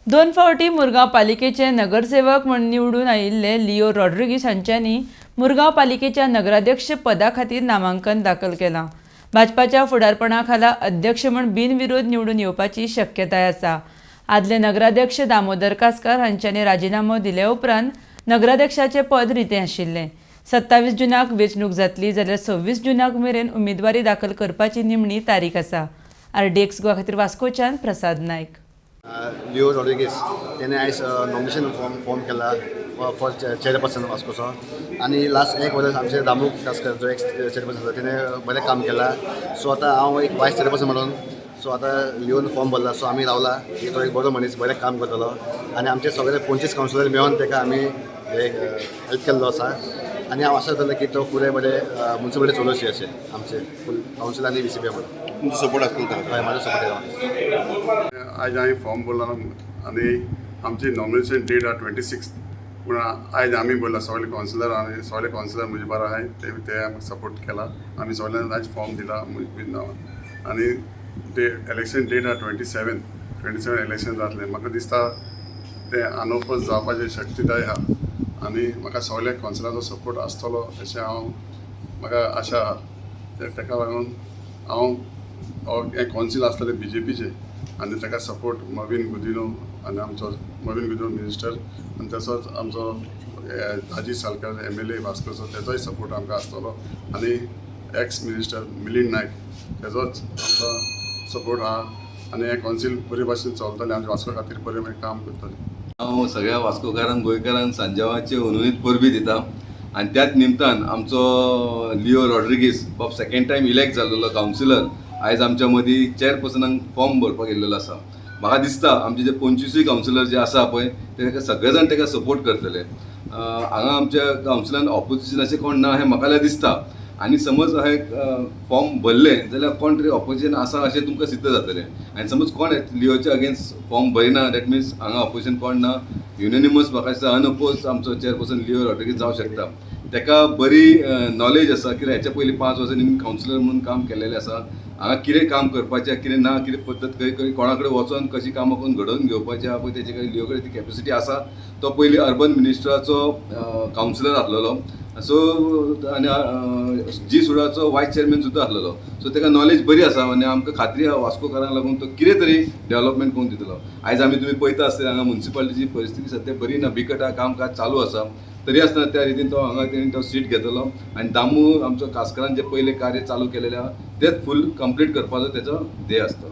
दोन फावटी मुरगांव पालिकेचे नगरसेवक म्हूण निवडून आयिल्ले लिओ रॉड्रिगीस हांच्यांनी मुरगांव पालिकेच्या नगराध्यक्ष पदा खातीर नामांकन दाखल केलां. भाजपाच्या फुडारपणा खाला अध्यक्ष म्हूण बिनविरोध निवडून येवपाची शक्यताय आसा. आदले नगराध्यक्ष दामोदर कासकार हांच्यांनी राजिनामो दिले उपरांत नगराध्यक्षाचें पद रितें आशिल्लें. 27 जुनाक वेंचणूक जातली, जाल्यार 26 जुनाक मेरेन उमेदवारी दाखल करपाची निमणी तारीख आसा. आरडीएक्स गोवा खातीर वास्कोच्यान प्रसाद नायक. लिओ रॉड्रिगीस, तेणे आयज नॉमिनेशन फॉर्म फॉर्म केला फॉर चेअरपर्सन वास्कोचो. आनी लास्ट एक वर्स आमचे दामू कासकर जो एक्स चेअरपर्सन आसा, तेणे बरें काम केलां. सो आतां हांव एक वायस चेअरपर्सन म्हणून, सो आतां लिओन फॉर्म भरला, सो आमी रावला की तो एक बरो मनीस, बरें काम करतलो. आनी आमचे सगळे 25 कावन्सिलर मेळोन ताका आमी एक हेल्प केल्लो आसा. आनी हांव आशा करतलें की तो फुडें बरें मुन्सिपालिटी चलोवची अशें आमचे फूल कावन्सिल आनी व्हीसीपी म्हणून. तुमचो सपोर्ट आसतलो ताका? हय, म्हाजो सपोर्ट आसा. आयज हांवें फॉर्म भरला आनी आमची नॉमिनेशन डेट आहा 26. पूण आयज आमी भरला सगळे कावन्सिलर, आनी सगळे कावन्सिलर म्हजे बारा आहाय, ते ते आमकां सपोर्ट केला. आमी सगळ्यांनी आयज फॉर्म दिला म्हजे नांवान. आनी डे इलेक्शन डेट आहा 27. 27 इलेक्शन जातलें. म्हाका दिसता तें अनओपोज जावपाची शक्यताय आहा आनी म्हाका सगळ्या कावन्सिलराचो सपोर्ट आसतलो अशें हांव म्हाका आशा आहा. तेका लागून हांव हो हें कावन्सील आसतलें बीजेपीचें आनी ताका सपोर्ट मॉवीन गुदिन्हो आनी आमचो मॉवीन गुदिन्हो मिनिस्टर आनी तसोच आमचो राजीव साळकार एमएलए वास्कोचो, तेजोय सपोर्ट आमकां आसतलो. आनी एक्स मिनिस्टर मिलिंद नायक, तेजोच आमकां सपोर्ट आहा. आनी हें कावन्सील बरे भाशेन चलतलें आमच्या वास्को खातीर बरें काम करतलें. हांव सगळ्या वास्कोकारांक, गोंयकारांक सांजावाचे हुनहुनीत परबीं दिता. आनी त्याच निमतान आमचो लिओ रॉड्रिगीस बाब सेकंड टायम इलेक्ट जाल्लो कावन्सिलर आयज आमच्या मदीं चेअरपर्सनाक फॉर्म भरपाक येयल्लेलो आसा. म्हाका दिसता आमचे जे 25 कावन्सिलर जे आसा पळय, ते ताका सगळे जाण ताका सपोर्ट करतले. हांगा आमच्या कावन्सिलान ऑपोजिशन अशें कोण ना हें म्हाका जाल्यार दिसता. आनी समज अहें फॉर्म भरलें जाल्यार कोण तरी ऑपोजिशन आसा अशें तुमकां सिद्ध जातलें. आनी समज कोण लिओच्या अगेन्स्ट फॉर्म भरिना, that means हांगा ऑपोजिशन कोण ना. युनॅनिमस म्हाका दिसता अनअपोज आमचो चेअरपर्सन लिओ रॉड्रिगीस जावं शकता. ताका बरी नॉलेज आसा, कित्याक हेच्या पयलीं 5 वर्सां कावन्सिलर म्हणून काम केल्लेलें आसा. हांगा कितें काम करपाचें, कितें ना, कितें पद्दत, खंय खंय कोणा कडेन वचोन कशी कामां करून घडोवन घेवपाचें आहा पळय, तेजे कडेन लिओ कडेन ती कॅपेसिटी आसा. तो पयलीं अर्बन मिनिस्टराचो कावन्सिलर आसलेलो, सो आनी जी सुडाचो वायस चेअरमॅन सुद्दां आसलेलो. सो ताका नॉलेज बरी आसा आनी आमकां खात्री आहा वास्कोकारांक लागून तो कितें तरी डेवलपमेंट करून दितलो. आयज आमी तुमी पळयता आसतले, हांगा मुन्सिपालिटीची परिस्थिती सद्या बरी ना, बिकट आहा, काम काज चालू आसा. तरी आसतना त्या रितीन तो हांगा तेणी तो सीट घेतलो आनी दामू आमचो कासकारान जे पयले कार्य चालू केलेलें आहा तेच फूल कंप्लीट करपाचो तेचो ध्येय आसतलो.